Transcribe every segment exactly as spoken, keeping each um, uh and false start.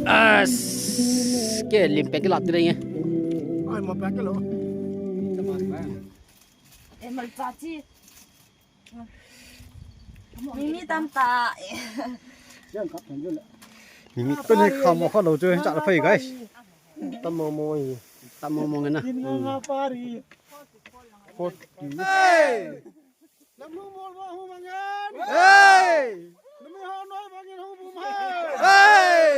As, ke lim pek la tireng e. Ai, mo pek lo. E, mal pa chi. Mimi tam ta. Mimi to ni kha mo kha lo chu cha la phai, guys. Tam mo mo. Tam mo mo na. Hey! Lamnu mol ba hu mangen. Hey! Lami ha noi bangin hu bum ha. Hey!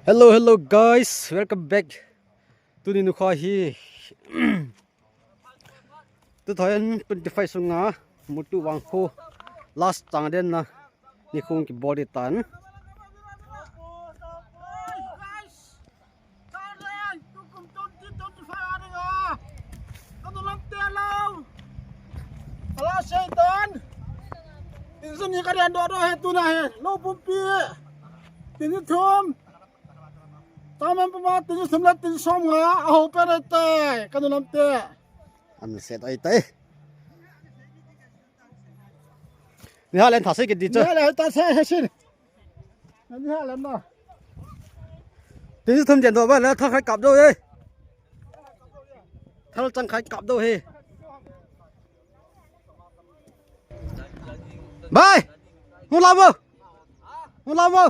Hello, hello guys, welcome back. Tuni nikho hi two thousand twenty-five sunga Mutu Vangkho last changdenna nikho kibol tan. Tin jun ni ka rian doh doh hi tuna hi. Lou pumpi. Tin ni thum. Taman puma tin ni thum le tin som nga. A ho pe re tai. Ka nu lam te. An set ai tai. Ni ha len tha se ke di cho. Ni ha len tha se he sin. Ni ha len na. Tin ni thum jen doh ba la tha khai kap doh e. Thal chang khai kap doh he. Bye. Mu la mo. Mu la mo.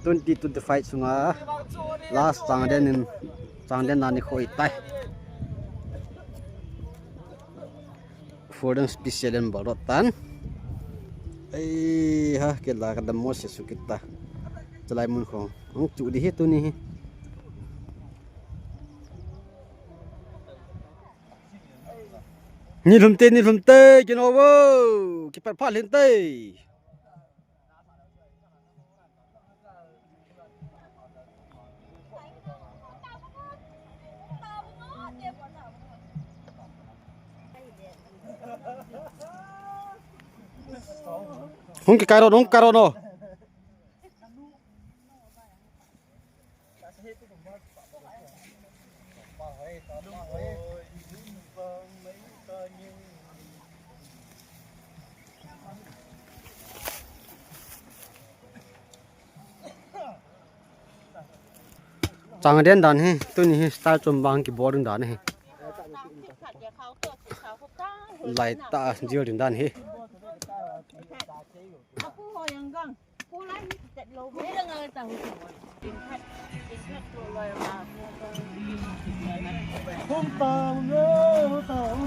Twenty twenty-five sunga last changden in changdenna nikho hi tai. Foreign special in bol tan. Ei ha, ke la ka dam mo se su kita. Chalai mun kho. Ang chu di hi tuni hi. Ni lhum te, ni lhum te, kino wo. Kipat pha lhin te. Hung kikai ro, hung kikai ro no. Changden dan hi, tuni hi style chom bang kibol dan hi. Lai ta jil dan hi.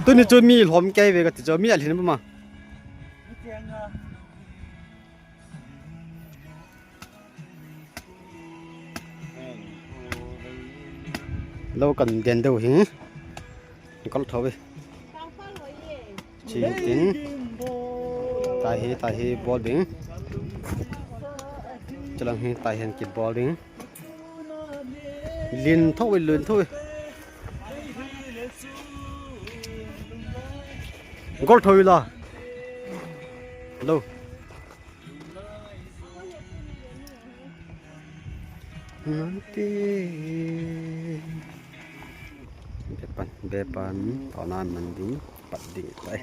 Tuni chu mi lhom kei ve ka ti chu mi alhin bu ma. Lou kan den deu hi. Kal tho ve. Chin tin. Tai hi, tai hi bol ding. Chulang hi, tai hian kibol ding. Lin tho ve, lin tho ve. Gol tho ve la. Hello. Nante. Bepan, bepan, tona man ding, pat ding tai.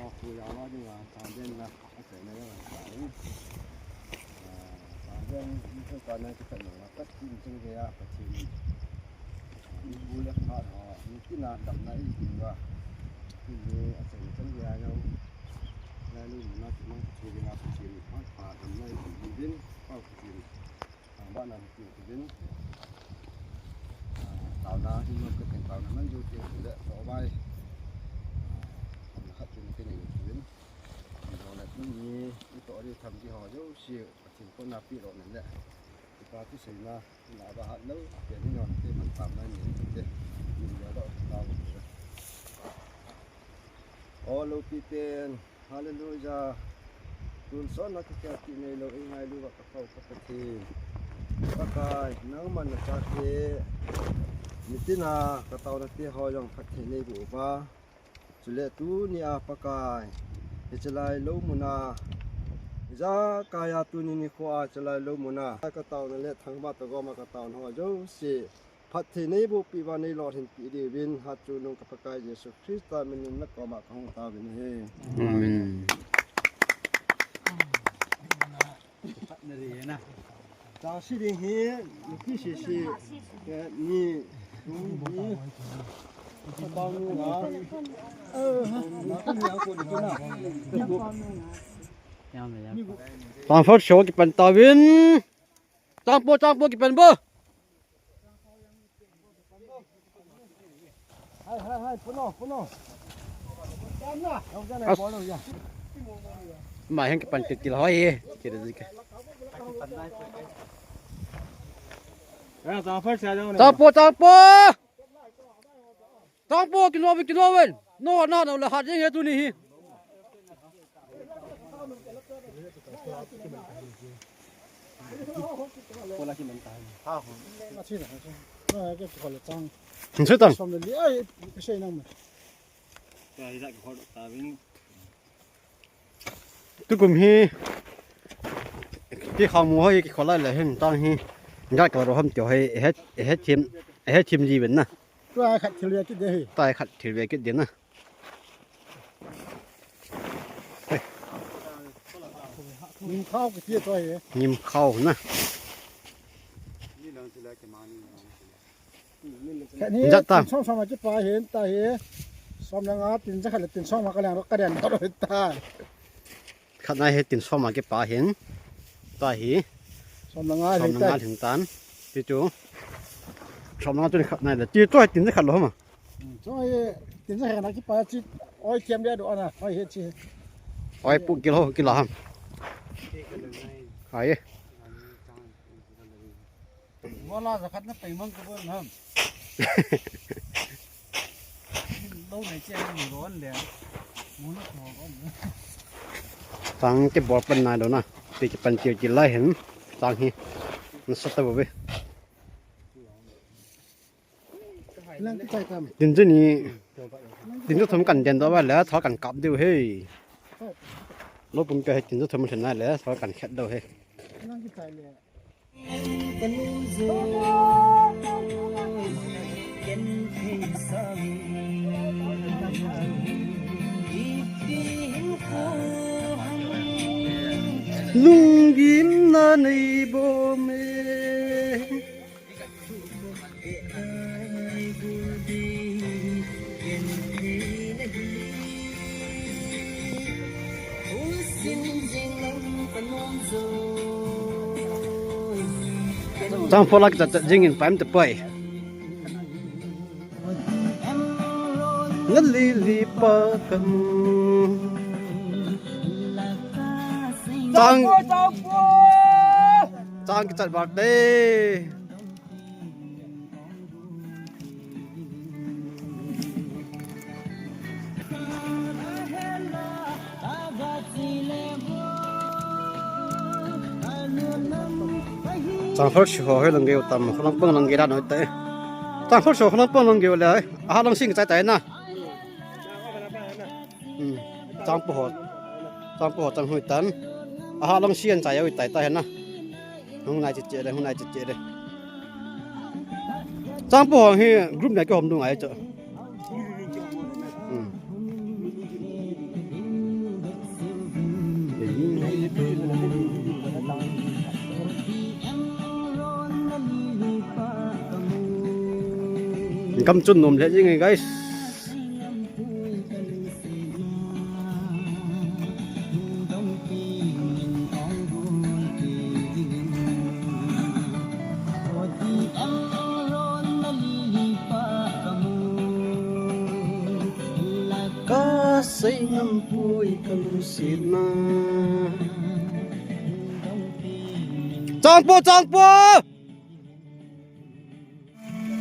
Thangvahna hi tiu tivin. Ah, taona hi nom ka ken taona man jo tiu le to vai. Ah, khat tin ke nei tivin. Jo le ni ni to ri tham di ho jo si Pathen kona pi lo nen le. Kipa thu seina na ba hat lo ke ni non te man tam na ni te. Ni ya lo ta lo. O lopi ten, hallelujah. Tun sona kikhel ti nei lo, ei ngailu va ka Pau ka Pathen. Pakai, nangman na chate. Nitina ka taona te ho jong phatthei nei bu va. Chule tunia Pakai, Hichelai lou muna, ijakai a tuni nikho a hichelai lou muna kataona le thangvah toh gom a kataona ho jouse phatthei neiboh peh uva neilolhin peh diuvin, hatchungnung ka Pakai Jesu Christa min in nakoma kahung taovin ahi. Amen. Chang si ding hi, nupi sese, eh, ni, ni, ni, Changphol show kipan tauvin. Changpo, Changpo kipan bo. Hai, hai, hai, puno, puno. As. Mai heng kipan kit kit hoi. Kit kit. Changpo, Changpo. Changpo, kinoven, kinoven. No, no, no, la hat jeng he tuni hi. Tukum hi, ki khamu hoi, ki kholai le hin tang hi. Gal ka ro ham tio hoi, he, he thim, he thim ji ben na. Tua khat thil ve kit de hi. Tua khat thil ve kit de na. Nim khao kiti tua hi. Nim khao na. Khat ni jat ta. Tin som som a kipa hin ta hi. Som le nga tin jakhat le tin som a ka lian ka lian ta. Khat na hi tin som a kipa hin. Ta hi. Som le nga hin tan. Ti chu. Som le nga chu khat na le. Ti chu tin jakhat lou ma. Chu hi tin jakhat na kipa chi. Oi thiam dia do ana. Oi he chi. Oi pu kilo kilo ham. Ai. Wala jakhat na pai mang ka bon ham. Lo nei che ni ron le. Mu na ko ron. Chang kibol pan nai lou na. Ti kipan ti ti lai hin. Chang hi. Nasa ta bo ve. Lang kichai tam. Tin chu ni. Tin chu thum kan den doh uva le, tho kan kap diu he. Lo pum ke he tin chu thum thum na le, tho kan khet doh he. Lang kichai le. Lunggimna nei bom e. Chang pholak chat chat jing in paim te poi. Ngali li pa kamu. Chang. Chang kichat birthday. Chang first ho he lang geu tam, lang pang lang geu dan ho te. Chang first ho lang pang lang geu le. Aha lang sing chai tai na. Hmm. Chang pu ho. Chang pu ho chang hui tan. Aha lang sian chai hui tai tai na. Hung nai che che de, hung nai che che de. Chang pu ho hi group na ke hom dung ai cho. Hmm. Kam chun nom le jing guys. Ka sei ngam poi ka lungsetna. Changpo, Changpo!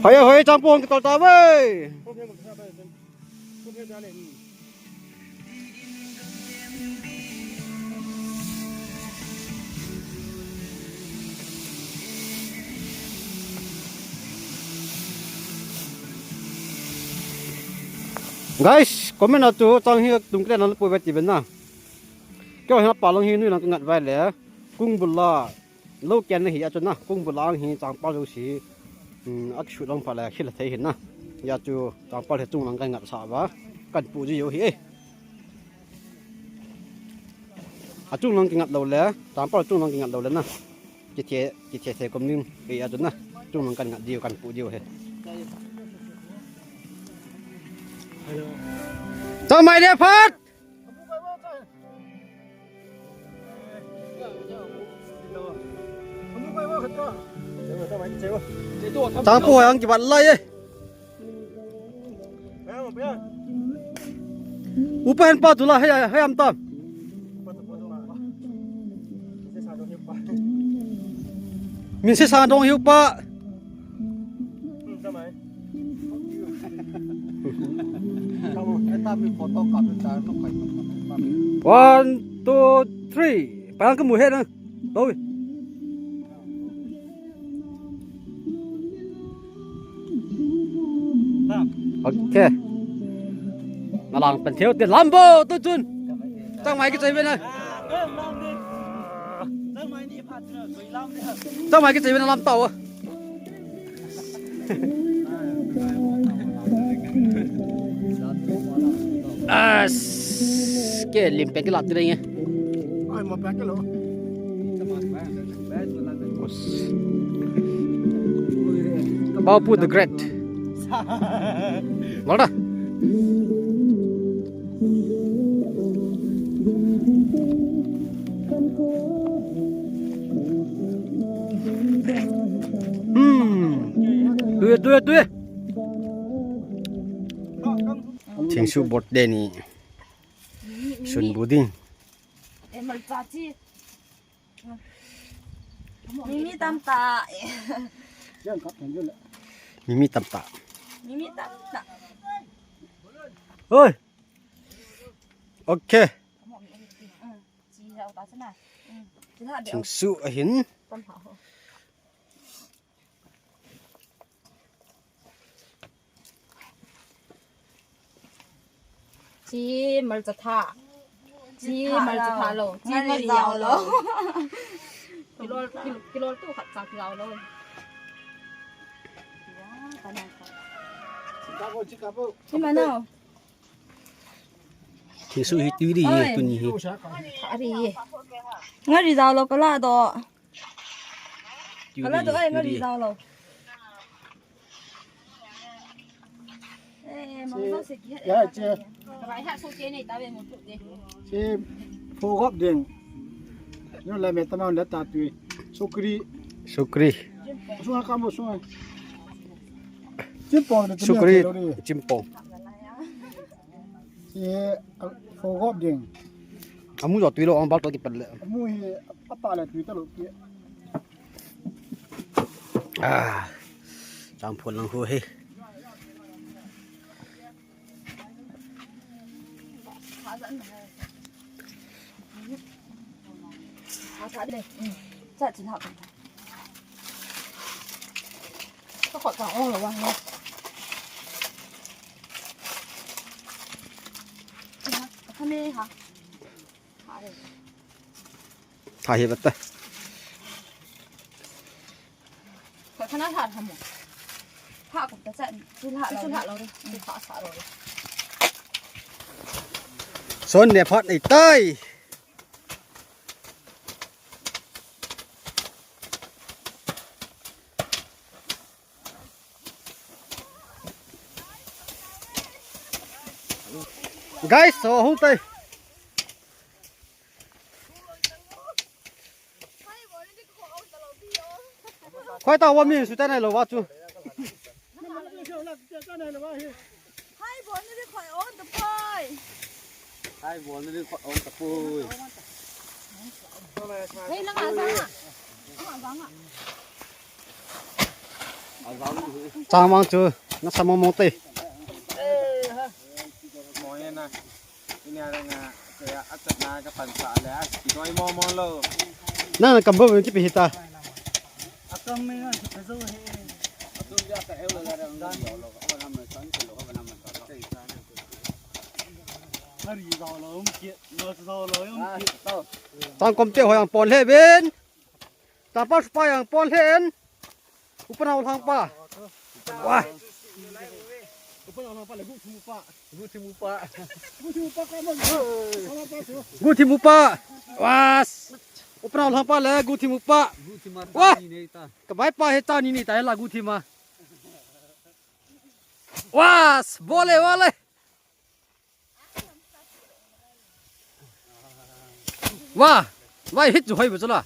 Hoi, hoi, Changpo hung kitol ta ve. Guys, comment a tu chang hi tung kle na pu ve ti ve na. Kei hi pa lang hi nui lang ka ngat vai le. Kung bul la. Lo ken na hi a chu na. Kung bul la hi changpal lo si. Hmm, a kisut lang pha le khil thei hin na. Hia chu changpal he chung lang ka ngat sa va. Kan pu ji yo hi e. A chung lang ki ngat lo le. Changpal chung lang ki ngat lo le na. Ki the, ki the the kom ning. E a chu na. Chung lang kan ngat diu kan pu diu he. Chang mai le phat. Chang pu hoi ang kibat lai e. Upa hen pa tu la hei, hei am tam. Min se sa dong hiu pa. One, two, three. Pang ka mu he na. Doi. Ok. Na lang pen theo te lam bo tu chun. Chang mai ki chai ve na. Chang mai ki chai ve na lam tao. As ke lim pen ki lam ti ding e. Ai mo pen ki lo. Baupu the Great. Wala. Hmm. Tui, tui, tui. Thingsu birthday ni. Sun bu ding. Mimi tam ta. Mimi tam ta. Mimi tam ta. Oi. Ok. Thingsu ahin. Chi malcha tha. Chi malcha tha lo. Chi ngari yau lo. Kilol, kil-, kilol tu khat cha kilol lo. Chi manau. Thingsu hi tui ri hi, oi, tuni hi. Ari. Ngari yau lo kala do. Kala do ai ngari dau lo. Eh, mong sa se ki. Ya, che. Ka bai ha so che nei ta ve mo tu de. Che pho gop ding. Yo la me ta ma la ta tui. Sukri. Sukri. Sunga ka mo sunga. Chimpong de. Sukri, chimpong. Che pho gop ding. Amu jo tui lo ang bal to ki pal le. Amu hi apa le tui ta lo ki. Ah, chang phun lang hu he. Tha hi bata. Ka khana tha tha mo. Tha ko ta cha, chu tha lo. Chu tha lo re. Chu tha sa lo re. Son ne phat nei tai. Guys, so hung tai. Khoi ta wa mi su ta nai lo wa chu. Hai bol ni khoi on ta poi. Hai bol ni khoi on ta poi. Hei, nang a sa. Chang mang chu, na sa mong mong te. Mo ya na. Ini ada nga, kaya achat na ka pansa le, ah, kidoi mo mo lo. Na, na kambo mo kipi hita. Akam me nga, kipi zo he. Atum dia ka ew la da nga lo lo, ka na ma san ko lo, ka na ma san. Changkom te ho jong pon lheh uvin. Chapa supa jong pon lheh in. Upa nau lhangpa. Wah. Upa nau lhangpa le guhthim upa. Guhthim upa. Guhthim upa ka man. Guhthim upa. Was. Upa nau lhangpa le guhthim upa. Wah. Ka bai pa he cha ni ni ta he la guhthim a. Was. Bole bole. Wa, wa hit chu hoi bu chu la.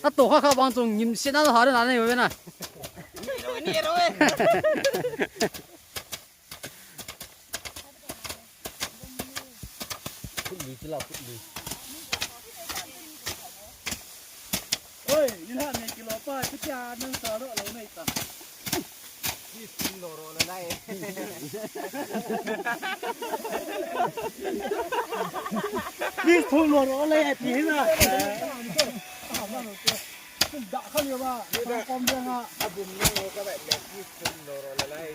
A to kha kha bang chung ngim se na ha na nei ve na. Phut lui chu la, phut lui. Oi, ni ha ne kilo pa, chu cha nang sa lo lo nei ta. Ni thum lo ro la lai. Ni thum lo ro lai ti na. Da kha ni ba, kom dia nga. A bum nang lo ka ba, ni thum lo ro la lai.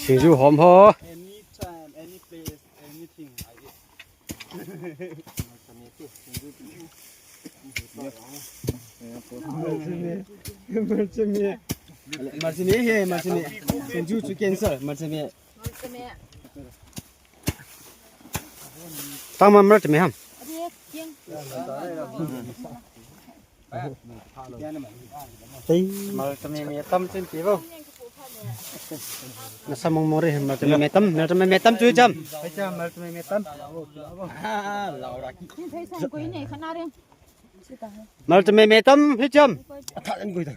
Singju hom ho. Anytime, any place, anything I eat. Marchame he, marchame. Singju chu cancer, marchame. Tang ma marchame ham. Tei. Marchame me tam chen ti vo. Na sa mong mong re, marchame me tam, marchame me tam chu jam. Hai cha, marchame me tam. Marchame me tam hi jam. Atha kan koi ta.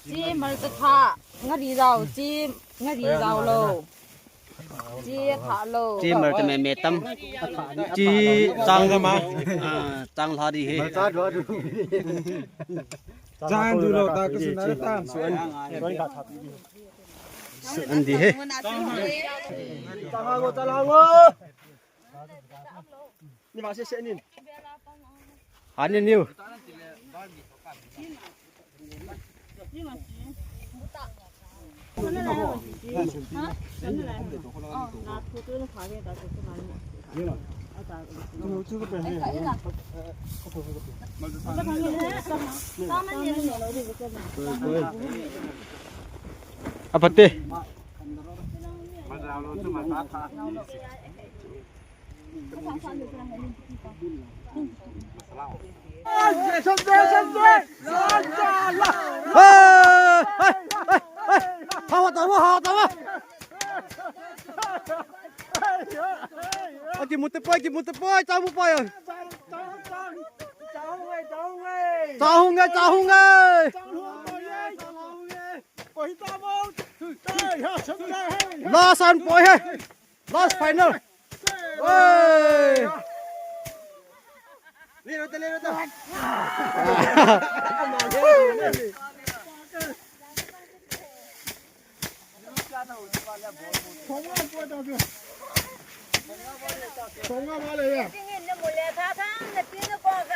Chi marcha tha, ngari rau, chi ngari rau lo. Chi tha lo. Chi marchame me tam. Chi chang ma. Ah, chang lha di he. Chang du lo ta ka sun na ta. Su an di he. Chang ha go, chang ha go. Ni ma se se nin. Ani niu. Apate. Hey, hey, hey, hey, hey. Hawa tawa, hawa tawa. Aki mute poi, aki mute poi, tamu poi. Chahung e, chahung e. Chahung e, chahung e. Last and poi he. Last final. Oi.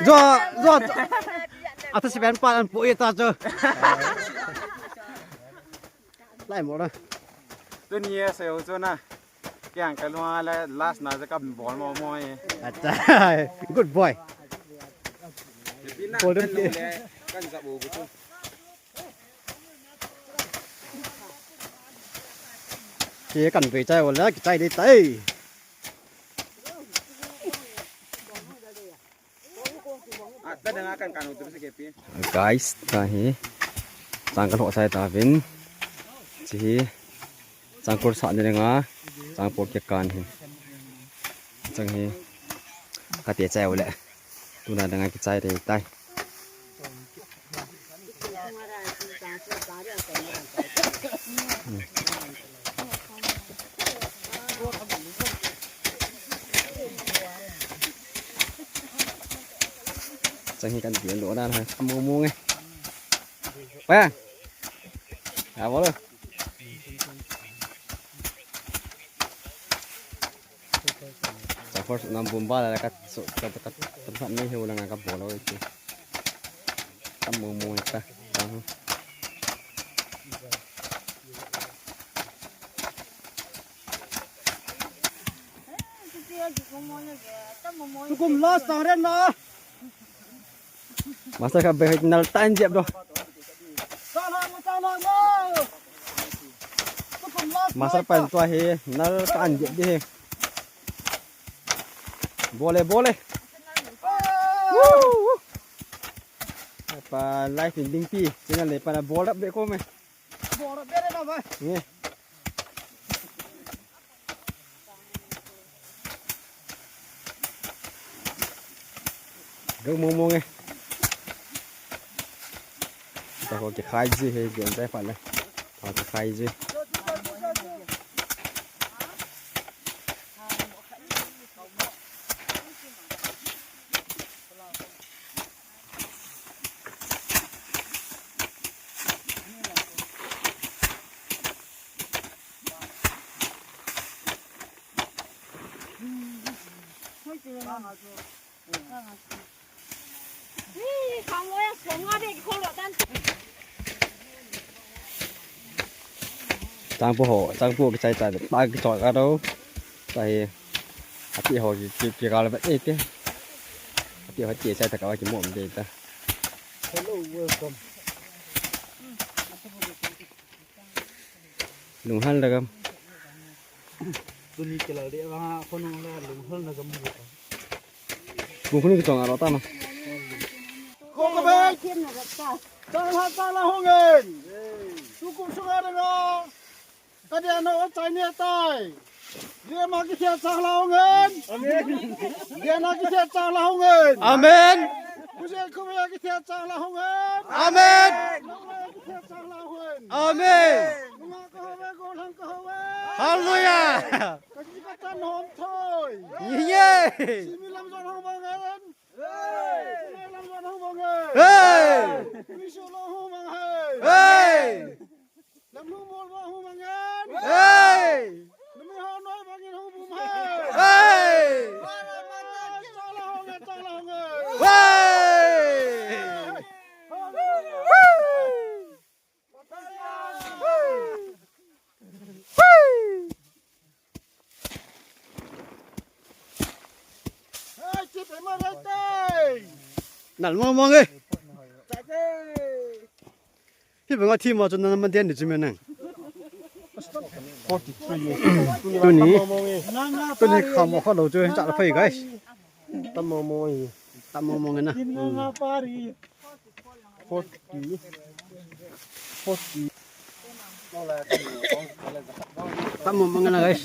Jo, jo. Ata si ben pa an poi ta jo. Lai mo na. Tuni e se u chu na. Kiang ka lua le last na ja ka bol mo mo e. Acha. Good boy. Bol dem ke. Kan ja bu bu chu. Ke kan be chai wala ki chai dei tai. Guys, ta hi chang ka lhoh chai ta vin. Chi hi chang kul sa ni nga chang por ke kan hi. Chang hi ka te chai u le. Tuna dang a kichai te tai. Chang hi kan ti lo dan ha. Amu mu nge. Pa. Ya, bolo. First nam bomba la ka so ka ka ka ni he la ka bol lo ti. Tam mo mo ta. Ta. Tukum last tang ren na. Master ka be nal tan jep do. Master pan tua he nal tan jep de he. Bole bole. Woo! Pa live in ding pi. Channel le pa na bol rap be ko me. Bol rap be na ba. Nge. Gak mong mong eh. Ta ko ke khai ji he gen tai pa le. Ta ko khai ji. Changpu ho, changpu kichai ta, ta kichoi ka do. Ta hi, ati ho ki, ki, ki ka le ba e te. Ati ho ti chai ta ka ba ki mo de ta. Hello, welcome. Lunghal da gam. Tuni kila de ba khonung la lunghal na gam. Lunghal ni tong aro ta na. Ko ko be. Chang ha chang la hung in. Tukum sunga de nga. Ka dia na o chai ni tai. Ye ma ki sia chang la hung in. Amen. Ye na ki sia chang la hung in. Amen. Ku se ku ya ki sia chang la hung in. Amen. Nong la ki sia chang la hung in. Amen. Nunga ka ho ve, gollhang ka ho ve. Hallelujah. Ka ji ka chan hom thoi. Ye. Simi lam jon hong bang en. Hey. Simi lam jon hong bang en. Hey. Ni su lo hong bang hai. Hey. Lam lu mol ba hong bang en. Hey. Lumi ho noi bang in hong bum hai. Hey. Chang la hong en, chang la hong en. Hey. Nal mong mong eh. Hi banga thi ma chu na man den ni chu me nang. Tuni. Tuni kham kha lo chu cha la phai guys. Tam mong mong eh. Tam mong mong eh na. Forty. Forty. Tam mong mong na guys.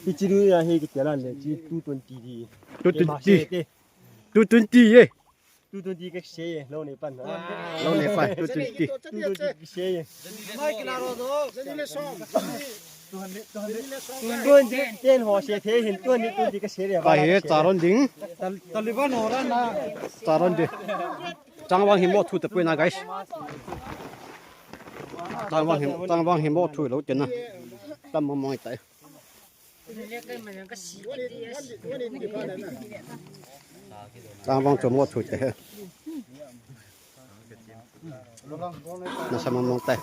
Hiche ru ya hi kiti la le chi two twenty di. Two twenty. Two twenty ye. Two twenty ka se ye, lo ne pan. Lo ne pan, two twenty. Two twenty ka se ye. Twenty ten ho se the hin twenty twenty ka se le. Ka hi charon ding. Taliban ho ra na. Charon ding. Changwang hi mo thu te pui na guys. Changwang hi, changwang hi mo thu lo te na. Tam mo mo tai. Changwang chu mo thu te he. Na sa mo mo tai.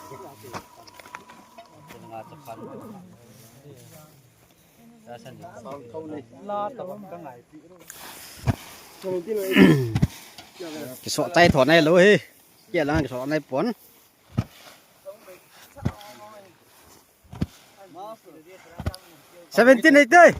Kiso tai tho nai lo hi. Kia lang kiso nai pon. Seventeen, eighteen.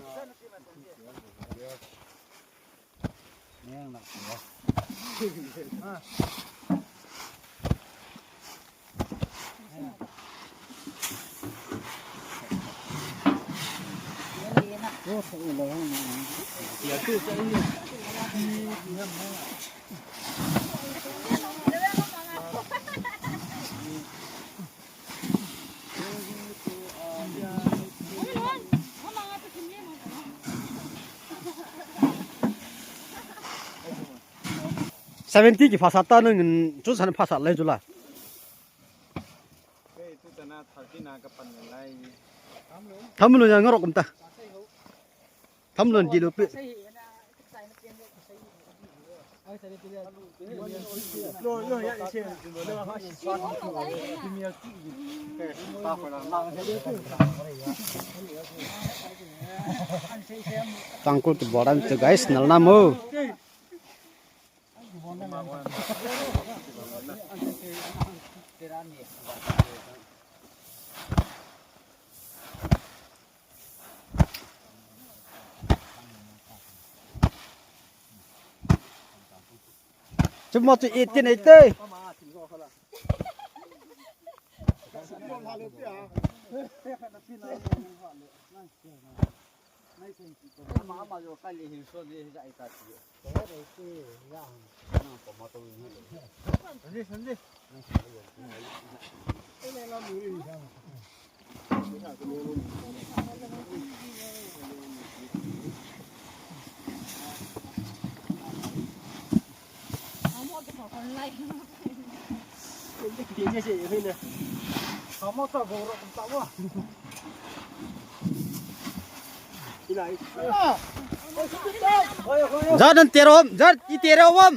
Seventy ki phasat ta nung chu san phasat lai chu la. Thamlo ya ngarok um ta. Thamlo di lo pe. Tangkul kibol dan chu guys, nalna mo. Chuma chu eighteen, eighteen. Jat nan tero, jat i tero am.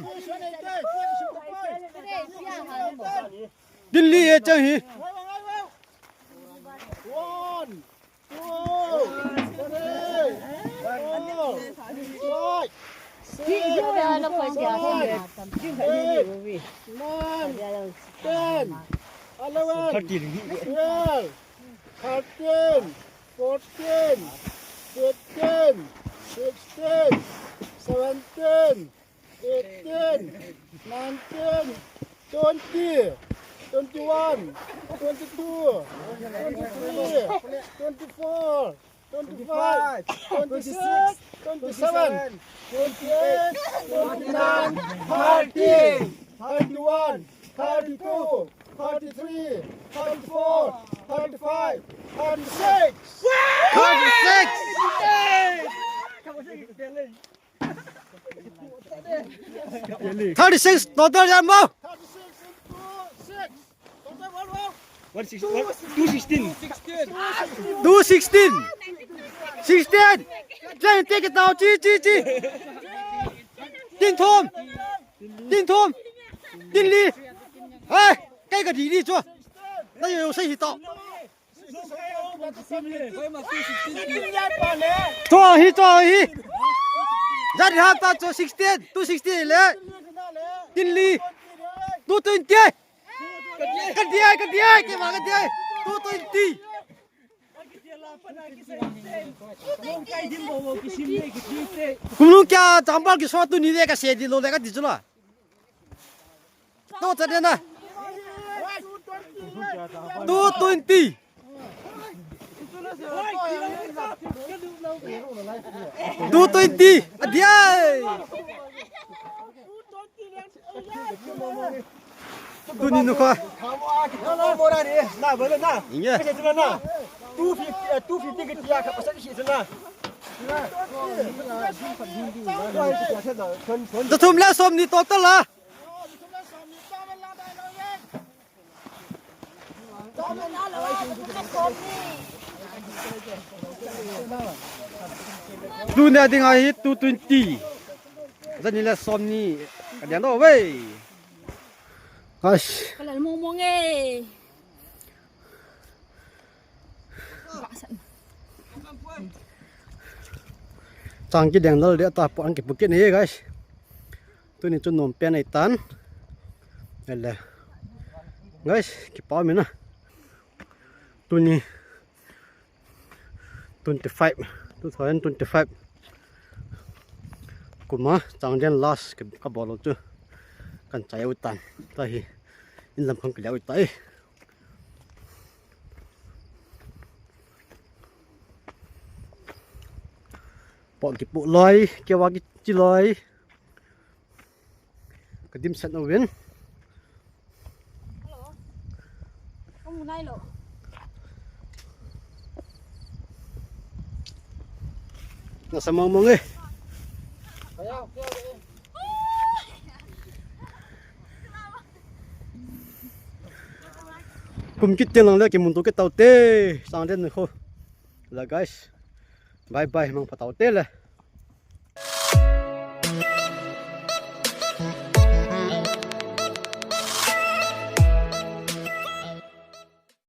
Din li e chang hi. One, two, three, four, five, six, seven, eight, nine, ten, eleven, twelve, thirteen, fourteen, fifteen, sixteen, seventeen, eighteen, nineteen, twenty, twenty-one, twenty-two, twenty-three, twenty-four, twenty-five, twenty-six, twenty-seven, twenty-eight, twenty-nine, thirty, thirty-one, thirty-two, thirty-three, thirty-four, thirty-five, thirty-six. Thirty-six. Thirty-six total jam mo. Thirty-six into six. Total what, what? One six, what? Two sixteen. Two sixteen. Sixteen. Jai, take it down. Chi, chi, chi. Tin thum. Tin thum. Tin li. Hai, kai ka di di chu. Na yo sei hi to. Cho hi, cho hi. Jat ha ta cho sixteen, two sixteen le. Tin li. Two twenty. Ka dia, ka dia, ke ma ka dia. Two twenty. Kumlung kya chambal ki so tu ni de ka se di lo de ka di chula. Two twenty. Two twenty. Two twenty. Adia. Tuni nu kha. Inge. Two fifty, two fifty ke tia ka pasal si na. Jathum le somni total la. Tuni a ding ahi two twenty. Jani le somni. Ka diang do ve. Ash. Kalal mong mong e. Chang kideng dal dia ta pon kipu kit ni guys. Tuni chu nom pen ahi tan. Ele. Guys, kipa mina. Tuni twenty-five, two thousand twenty-five. Kuma changden last ka, ka bol chu. Kan chai u tan. Tahi. In lam khang ka leu tai. Pot kipu loi, kewa kichi loi. Ka dimset uvin. Hello. Kamu nai lo. Nasa mong mong e. Kum kit teng lang le kimun to kit tau te. Changden kho. La guys. Bye bye, mang pha tau te le.